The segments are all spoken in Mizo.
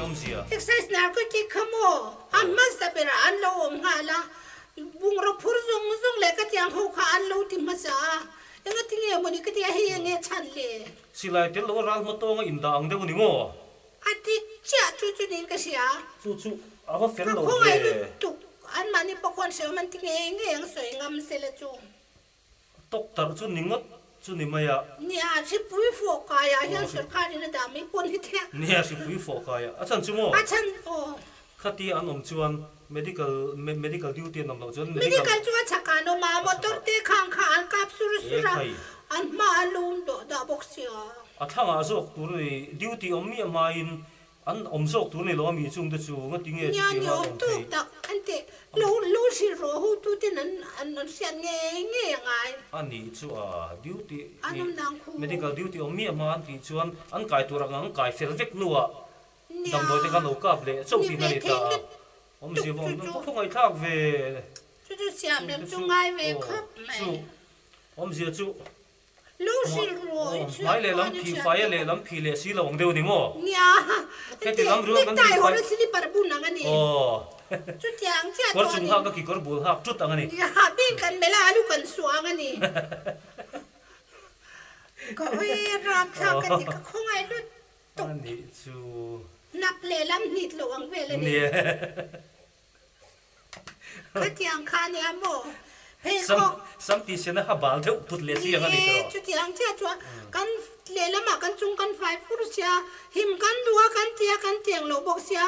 awmzia? Excise narcotic kha maw a hmasa berah an lo awm nghal a, bungraw phur zawng zawng leh ka tiang ho kha an lo ti hmasa a, engati nge mawni ka tia hei enge chhan le? Silai tel lo a ral hma tawnga indah ang deuh a ni maw? A dik chiah chu chu niin ka hria. Chu chu a va fel Ka lo khawngaih ve. lutuk, anmahni pawh khuan hreawm an ti ngei ngei ang sawi ngam sela chu. Tawktarh chu ni ngawt chu ni mai a. Nia, hripui fawh kaiah hian sorkarin a dah mai pawh ni thei a. Nia, hripui fawh kaiah. A chhan chu maw? A chhan aw. Khatia an awm chuan medical medical duty an awm loh chuan medical. Medical chu a chhak an awm a, motor te khang kha an kap sur sur a, an hma an lo dah dah bawk sia. A thlangah zawk tur a ni, duty awm miah hmain An awm zawk tur ni lo a mi chung te chu ngati nge Nia chutiang ni a an awm awm tawk theih? tak an teh lo lo hrilh rawh ho tu ten an an an hriat ngei ngei a ngai. A nih chu a duty An ih awm dang khu. medical duty awm miah hma an tih chuan an kai tur ang an kai fel vek hnuah Nia damdawi te khan lo kap leh chauh ni tih ve na ni ta thei a lutuk awmzia chu vawm chu. ka khawngaih thlak ve Chu chu siam chung rem te chu chu ngai ve aw khawp mai. chu awmzia chu. Lo hrilh rawh i chhiat Hmai lehlam chuan i phih thian fai a te pawh. lehlam phih leh si lo ang deuh ni maw? Nia, Heti lam rual kan necktie phih hawr fai. a slipper bun ang a ni. Aw. Chutiang chiah Kawr chuan chung in. hak a kikawr bul hak tut ang a ni. Nia, bing kan melh a alu kan suah ang a ni. Ka hawi ram thlak ka ti, ka khawngaih lutuk. A nih chu. Hnap lehlam hnit loh ang vel a ni. Nia. Khatiang kha a nia maw? Phei Sam, khawk. Sam tih sena ha bal deuh put leh si ang a ni Ni e, tawh. chutiang chiah chuan kan lehlamah kan chung kan fai fur sia, him kan duh a kan tia kan tiang lo bawk sia,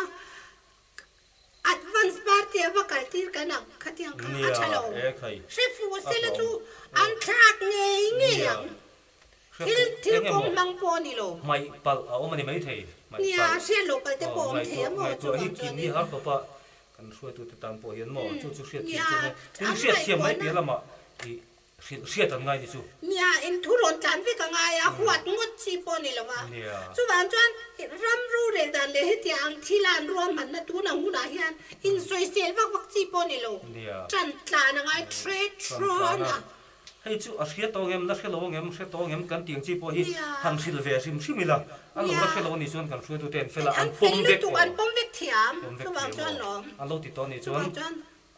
advance party a va kal tir kan ang khatiang kha a tha Nia, lo. e khai. Hre fuh A sela chu hlawm. an thlak ngei ngei Nia. ang. Hre Thil, fuh thil eng kawng emaw? hmang pawh a ni lo. Hmaih palh a awm a ni maithei. Hmaih Nia, palh. hriat loh palh te Aw, pawh a awm thei ngaihtuah, a maw? ngaihtuah hi Chuvang kim chuan hi in. har khawp a, kan hruaitute tan pawh hian maw chu chu hriat thiam chu Nia, nge. Tin, an hriat thiam mai ngaihtuahna. piah lamah i hrilh hriat an ngai ni chu. Nia, in thu rawn tlan vek a ngai a, huat ngawt chi pawh a ni lo va. Nia. Chuvang chuan ram rorel dan leh hetiang ang thil a an ruahmanna tun ang hunah hian insawisel vak vak chi pawh a ni lo. Nia. Ṭan tlan a ngai ṭhe Ṭan ṭhawn tlan a. a. Hei chu a hria tawng em, la hre lo ang em, hre tawng em kan tih ang chi pawh hi han hrilh ve hrim hrim ila, an lo la hre lo anih chuan kan hruaitute an fel a, an pawm vek aw, An pawm vek thiam, pawm vek chuvang thiam chuan aw, lawm. an lo ti tawh anih chuan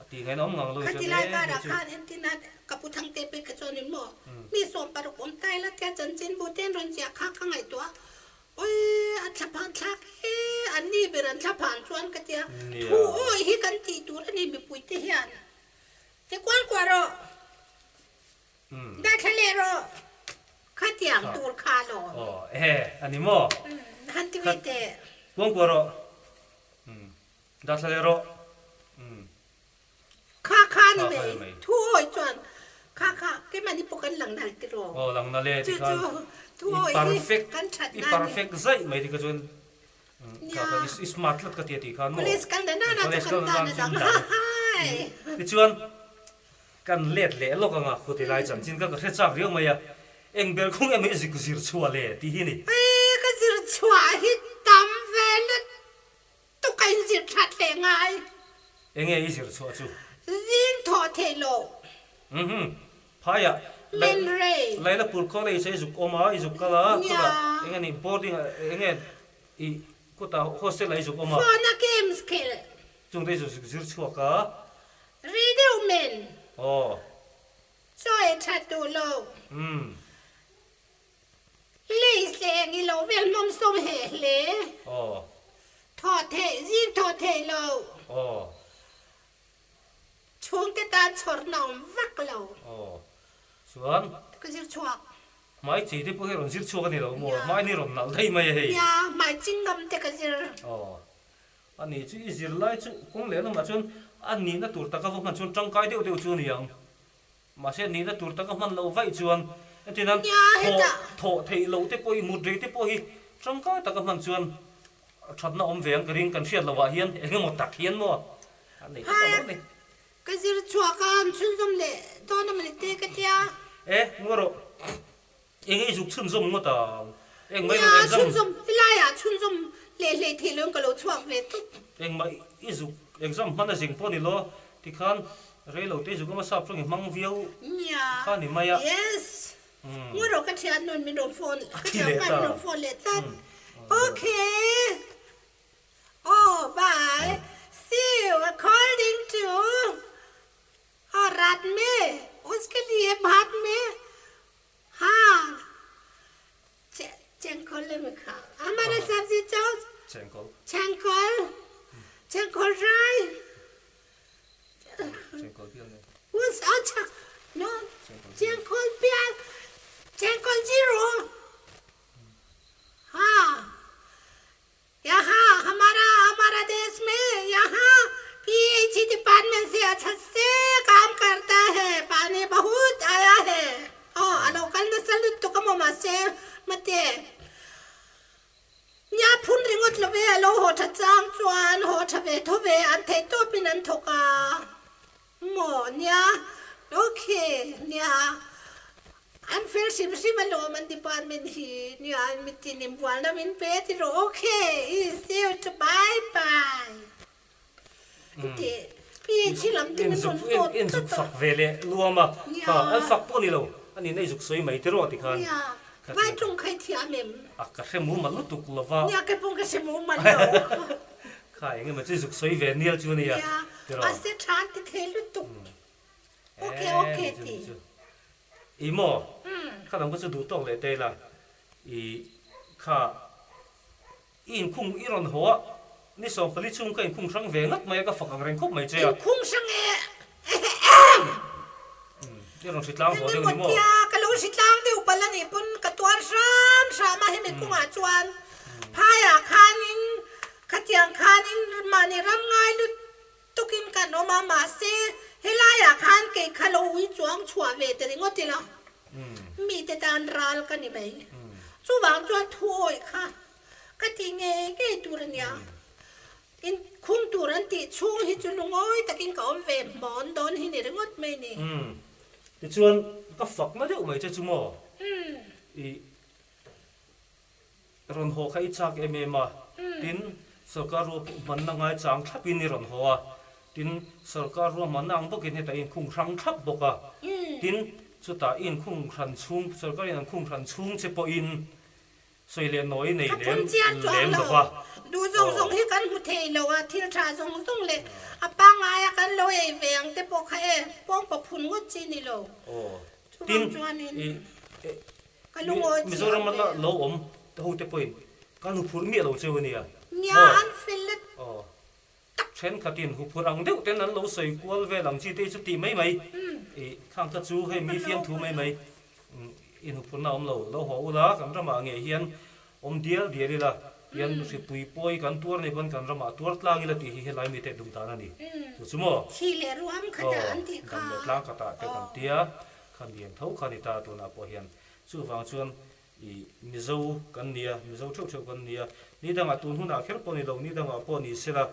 a tih ngaihna awm ngang lo Khati chuan lai e hei karah chu. khan entina ka pu Thangte pek kha chuan in maw mi 60 awm ta ila tia chanchin bu te an rawn ziah kha ka ngaihtuah a, awi a thlaphan thlak e, an ni ber an thlaphan chuan ka tia, thu awi hi kan tih tur a ni mipui te hian. Ti kual kual rawh. Dah thla leh rawh. Khatiang tur kha alawm. Aw e a ni maw? Han ti ve teh. Kuang kual rawh. Dah thla leh rawh. Kha kha a ni mai. Thu awi chuan kha kha keimahni pawh kan lang nal tiraw. Aw lang nal e ti khan. Chu chu thu awi hi kan that nan. I perfect zaih mai ti kha chuan Kha kha i smart tlat ka ti a tih khan maw? College kal na nana chu kan tan a dang hai. Tichuan kan let leh lawk anga khuti lai chanchin kha ka hre chak riau mai a, eng ber khung em i zik zir chhuah le tih hi ni. Hei ka zir chhuah hi tam ve lutuk a in zir that leh ngai. Enge i zir chhuah chu? Zing thawh theih loh. Umm Phaiah Lailapur College a i zuk awm a, i zuk kal a, chutah eng nge ni boarding ah eng nge i kutah hostel ah i zuk awm a. Phone a games khelh. Chungte i zuk zir chhuak a. Ri deuh men. Aw. Chaw ei that duh lo. Umm. Lace leh eng i lo vel hmawm sawm he hle. Aw. Thaw theih, zing thaw theih lo. Aw. Chhungte tan chhawrna awm vak lo. Aw. Chuan. Ka zir chhuak. Hmai chei te pawh hi rawn zir chhuak a ni lo maw? Hmai ni rawn nalh daih mai a hei. Nia, hmai chingam te ka zir. Aw. A nih chu i zir lai chu kawng leh lamah chuan a nihna tur taka va hman chuan tangkai deuh deuh chu a ni ang. Mahse nihna tur taka hman loh vaih chuan entirnan thawh thawh theih loh te pawh hi mut rei te pawh hi tangkai taka hman chuan thatna awm ve ang ka ring kan hriat loh ah hian eng emaw tak hian maw a nei tlat alo ni. Ka zir chhuak a an chhunzawm leh dawn a mawni te ka tia. E ngaw rawh eng i zuk chhunzawm ngawt ang eng mai Nia rawn exam. chhunzawm helai ah chhunzawm leh hlei theih loin ka lo chhuak ve tawp. Engmah i zuk exam hman a zing pawh ni lo tikhan rei lo te i zuk awm a sap chuan i hmang viau kha ni mai a. Yes ngaw rawh ka thian nun min rawn phone ka thianpa min rawn phone leh tlat okay. Oh bye see you according to और रात में उसके लिए भात में हाँ चेंगकोल में खा हमारे सब्जी चौ चेंगकोल चेंगकोल चेंगकोल राय चेंगकोल प्याज उस अच्छा नो चेंगकोल प्याज चेंगकोल जीरो हाँ यहाँ हमारा हमारा देश में यहाँ पीएचई डिपार्टमेंट से अच्छा से काम करता है पानी बहुत आया है ओ अलोकल नसल तुकमो मासे मते nia phun ringawt lo ve a lo haw tha chang chuan haw tha ve tho ve an theih tawpin an thawk a maw nia okay nia An fel hrim hrim alawm an department hi nia an mitin in bualna min pe ti rawh ok i see you to bye bye ti PH lam te min rawn zawt In zuk fak ve leh luam a kha an fak pawh ni lo ani nei zuk sawi mai ti rawh ti khan nia vai tawng kha i thiam em a ka hre mumal lutuk lova nia kei pawh ka hre mumal lo kha eng emaw chu zuk sawi ve nial chu ania nia ti rawh mahse tha an ti thei lutuk ok ok ti. I maw? Kha dang kha chu duh tawk leh te ila. I kha i inkhung i rawn haw a, ni 14 chhung ka inkhung hrang ve ngat mai a, ka fak ang reng khawp mai che a. Inkhung hrang e ehem. I rawn hritlang haw deuh ni maw? Nia, ka lo hritlang deuh palh a nih pawn ka tuar hram hram a, hemi kawngah chuan phaiah khanin khatiang khanin mahni ram ngai lut Tukin kan awm a, mahse helaiah khan kei kha lo ui chuang chhuah ve ta ringawt ila, mite tan ral ka ni mai. Chuvang chuan thu awih kha ka ti ngei ngei tur a nia. In khung tur an tih chhung hi chu lungawi takin ka awm ve hmawn dawn hi ni ringawt mai ni. Tichuan ka fakna deuh mai che chu maw? I Rawn haw kha i chak em em a, tin, sorkar ruahmanna ngaichang thlapin i rawn haw a, tin, sorkar ruahmanna ang bawkin hetah i inkhung hrang thlap bawk a, tin, chutah i inkhung hran chhung, sorkarin an khung hran chhung che pawhin sawi leh nawi nei Ka lem phun chiang chuang lem lo. lo va. Duh zawng zawng hi kan hmu thei lo a, thil tha zawng zawng leh a pangngaia kan lo ei ve ang te pawh kha e, pawngpaw phun ngawt chi ni lo. Aw, Chuvang tin, chuanin i ka lungawi chiang Mizoram ve. a lo awm ho te pawhin kan huphurh miah lo cheu a nia. Nia Maw? an fel let Aw. tak. Thenkhatin huphurh ang deuh ten an lo sawi kual vel ang chi te hi chu tih mai mai. I khang kha chu hei mi fiamthu mai mai in huphurhna a awm lo. Lo haw ula kan ramah ngei hian awm dial dial ila hian hripui pawi kan tuar nei pawn kan ramah tuar tlang ila tih hi helai mite duh dan a ni. Chu chu maw? Thi leh ruam khatah Aw, an tih dam kha. leh tlang khatah te kan Aw. tia. Kha mian tho kha ni ta tunah pawh hian chuvang chuan i Mizo kan nia, Mizo theuh theuh kan nia, ni dangah tun hunah kher pawh ni lo, ni dangah pawh ni sela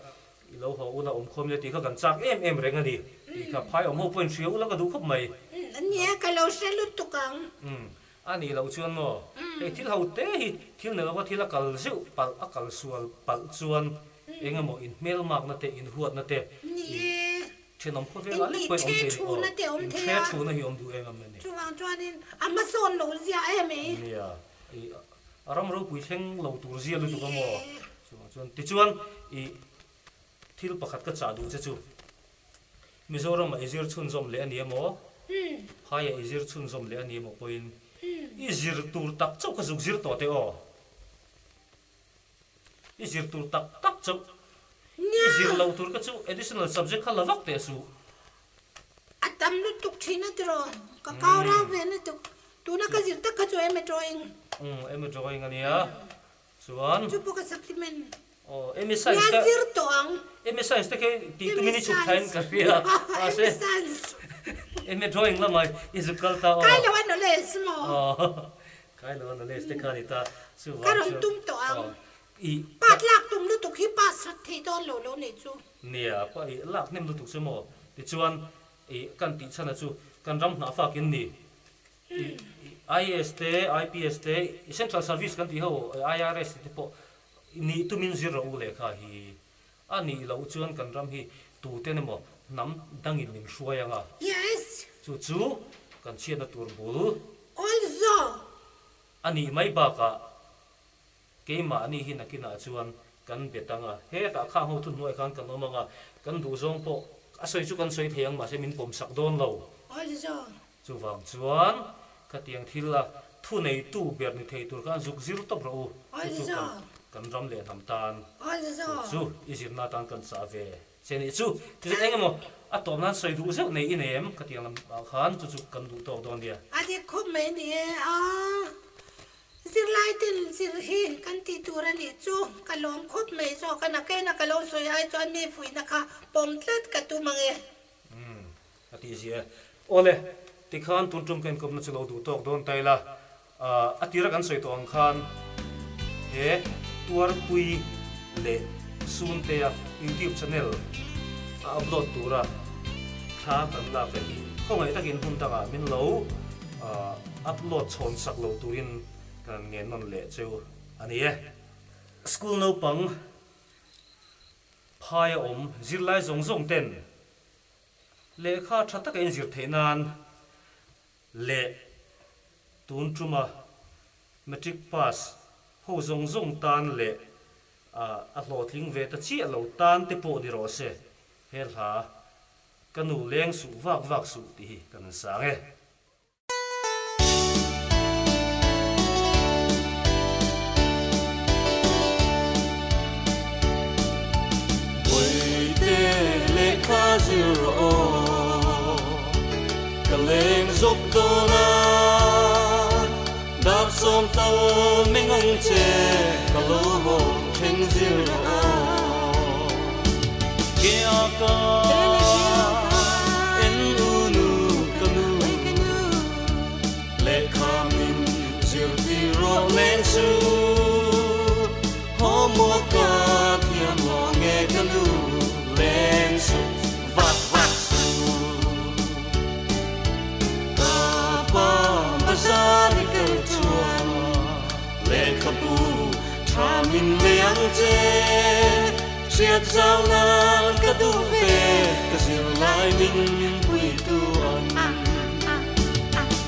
i lo haw ula awm khawm ila tih kha kan chak em em reng a ni tih kha phai awm ho pawhin hria ula ka duh khawp mai. Nia ka lo hre lutuk ang. Umm a nih loh chuan maw hei thil ho te hi thil ni lova thil a kal zeuh palh a kal sual palh chuan eng emaw inhmelmakna te inhuatna te i Thenawm khawvelah lek pawhin awm thei ni aw, in hre thuna hi awm duh em em a ni. Chuvang chuanin a hmasawn lo zia em e. Nia, i a ram ropui thleng lo tur zia lutuk a maw? Chuvang chuan tichuan i thil pakhat ka chah duh che chu Mizoramah i zir chhunzawm leh a ni emaw, phaiah i zir chhunzawm leh a ni emaw pawhin i zir tur tak chauh kha zuk zir tawh teh aw. I zir tur tak tak chauh. I zir lo tur kha chu additional subject kha la vak teh suh. A tam lutuk thin a tiraw? Ka kau rau ve lutuk. Tuna ka zir tak kha chu MA drawing. Umm MA drawing a nia. Chuan. Chu pawh ka supplement. Aw MA science te. Nia zir tawh ang. MA science te khi tih tumin i chhuk thain ka hria. MA science. MA drawing lamah i zuk kal ta aw. Kai lo a knowledge maw? Aw. Kai lo a knowledge te kha a ni ta. Chuvang Ka rawn chuan tum tawh ang. aw i Pat lak tum lutuk hi pass rat thei dawn lo lo nei chu. Nia, pa i lak hnem lutuk chu maw? Tichuan i kan tih chhan a chu kan ram hnah fak in ni. I IAS te, IPS te, i Central Service kan tih ho IRS te pawh nih tumin zir rawh u lehkha hi. A nih loh chuan kan ram hi tuten emaw hnam dangin min hruai ang a. Yes. Chu chu kan chhiatna tur bul. Also. A nih mai bakah keimahni hi nakinah chuan kan bet ang a, hetah khang ho thuhnuai khan kan awm ang a, kan duhzawng pawh a sawi chu kan sawi thei ang mahse min pawmsak dawn lo. Chuvang chuan khatiang thil a thuneitu ber ni thei tur khan zuk zir tawp rawh u, chu chu kan kan ram leh hnam tan tur chu i zirna atan kan chah ve che nih chu. Tichuan eng emaw a tawp nan sawi duh zeuh nei i nei em khatiang lam ah khan chu chu kan duh tawk dawn nia. A dik khawp mai ni e a, zirlai ten zir hi kan tih tur a nih chu ka lawm khawp mai zawk a, nakena ka lo sawi ai chuan mi fuihna kha pawm tlat ka tum ang e. Umm, a tih zia e. Awle, tikhan tun tum ka inkawpna chu lo duh tawk dawn ta ila, a tira kan sawi tawh ang khan he Tuarpui leh Suntea YouTube channel a upload tura thla kan lak ve hi khawngaih takin hmun dangah min lo upload chhawn sak lo turin kan ngen nawn leh cheu a ni e. School naupang Phaia awm zirlai zawng zawng ten lehkha tha taka inzir theih nan leh tun tuma matric pass ho zawng zawng tan leh a hlawhtling ve ta chiah lo tan te pawh ni rawh se, he hla ka nu leng suh vak vak suh tih hi kan sang e. Bawihte lehkha zir rawh aw, ka leng zawk dawn a, dar sawm tal meng ang che, ka lo haw thleng zir rawh aw. Ke a ka en u nu ka nu, lehkha min zirtir rawh len chu, haw mual ka thiam lo nge ka nu, len suh vak vak suh. Ka pa bazar i kal chuan lehkhabu tha min lei ang che. Hriat zau nan ka duh ve, ka zirlai min puitu an.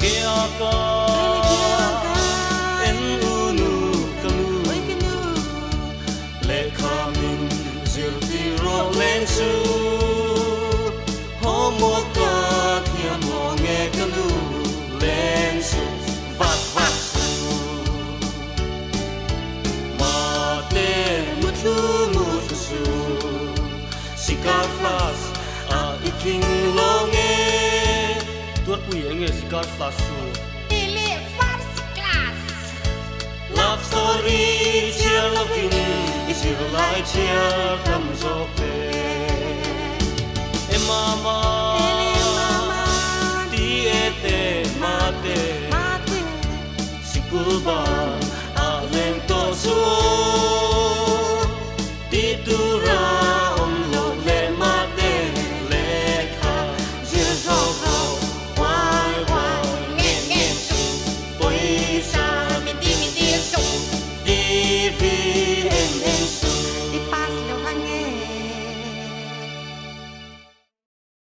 Ke a ka en u nu ka nu, lehkha min zirtir rawh len chu. Haw mual ka thiam lo nge ka nu, len suh vak vak suh. Mate muthlu muthlu su, Sikar flash a i tling lo nge. Tuarpui eng nge sikar flash chu? Ti leh first class. Love story chhiar lovin i zirlai chhiar tam zawk.